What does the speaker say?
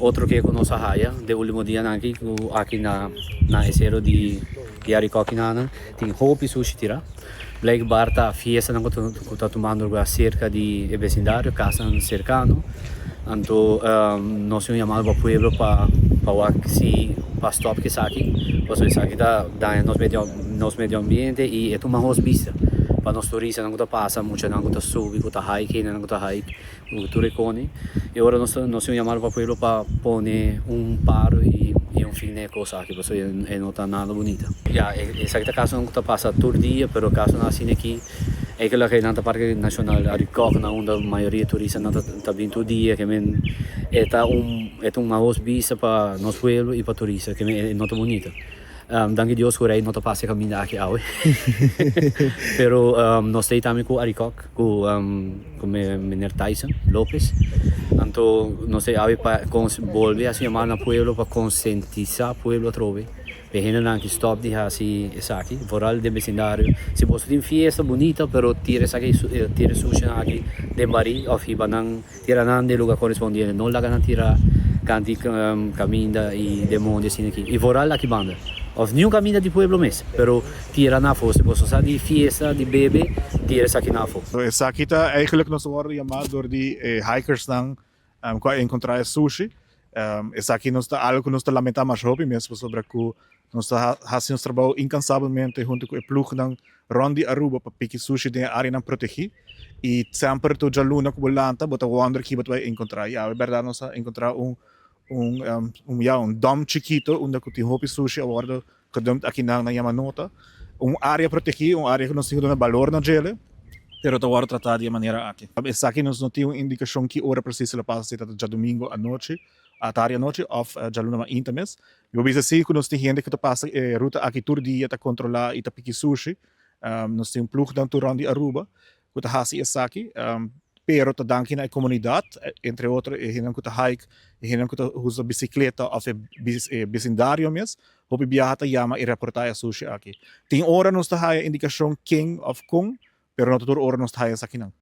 Otro ke ku nos a haya de ultimo dianan aki ku aki na na e sero di di Arikoki nan tin hopi sushi tira. Blijkbaar ta fiestanan ku ta ku ta tumando lugar serka di e besindario, kasnan serkano. Anto nos tin un yamado pa pueblo pa pa wak si pa stop ku esaki pasobra esaki ta daña nos medio nos medio ambiente i e ta un mahos bista pa nos turistanan ku ta pasa, muchanan ku ta subi ku ta hike, hendenan ku ta hike. Ku tur e koni. E ora nos ta nos tin un yamado pa pueblo pa pone un paro i i un fin na e kos aki pasobra e no ta nada bunita. Ya, esaki ta kasonan ku ta pasa tur dia pero kasonan asina aki e ke loke nan ta Parke Nashonal Arikok na unda mayoria turistanan ta ta bin tur dia ke men e ta un e ta un mahos bista pa nos pueblo i pa turista ke men e no ta bunita. Danki Dios ku rei no ta pasa e kaminda aki awe. Pero nos ta ei tambe ku Arikok, ku ku meneer Tyson Lopez. Anto nos ta ei awe pa bolbe hasi un yamada na pueblo pa konsientisá pueblo atrobe. Pa e hendenan ki stòp di hasi esaki, vooral den besindario. Si boso tin fiesta bunita pero tira esaki tira e sushinan aki den barí òf hiba nan. Tira nan den lugar korespondiente, no laga nan tira kanti kaminda i den mondi asina aki, i vooral aki banda, òf niun kaminda di pueblo mes, pero tira nan afó, si boso sa di fiesta, di bebe, tira esaki nan afó. Esaki ta eigenlijk nos a wòrdu yamá dor di e hikersnan ku a enkontrá e sushi. Esaki nos ta algu ku nos ta lamentá masha hopi mes pasobra ku nos ta hasi nos trabou inkansabelmente huntu ku e plugnan rònt di Aruba pa piki sushi den e áreanan protegí i semper tur djaluna ku bo lanta bo ta wònder ki bo ta bai enkontrá i awe bèrdat nos a enkontrá un un ya un dòm chikito unda ku tin hopi sushi a wòrdu gedumpt akinan nan yama nota un área protegí un área ku nos tin ku duna balor na djele pero ta wòrdu tratá di e manera aki. Esaki nos no tin un indikashon ki ora presis lo pasa si ta djadumingu anochi atardi anochi òf djaluna mainta mes. Mi por bisa si ku nos tin hende ku ta pasa e ruta aki tur dia ta kontrolá i ta piki sushi. Nos tin un plugnan tur rònt di Aruba ku ta hasi esaki, pero ta danki na e komunidat, entre otro e hendenan ku ta hike, e hendenan ku ta usa bisikleta òf e besindario mes, hopi biaha ta yama i reportá e sushi aki. Tin ora nos ta haya indikashon ken òf kon, pero no ta tur ora nos ta haya esakinan.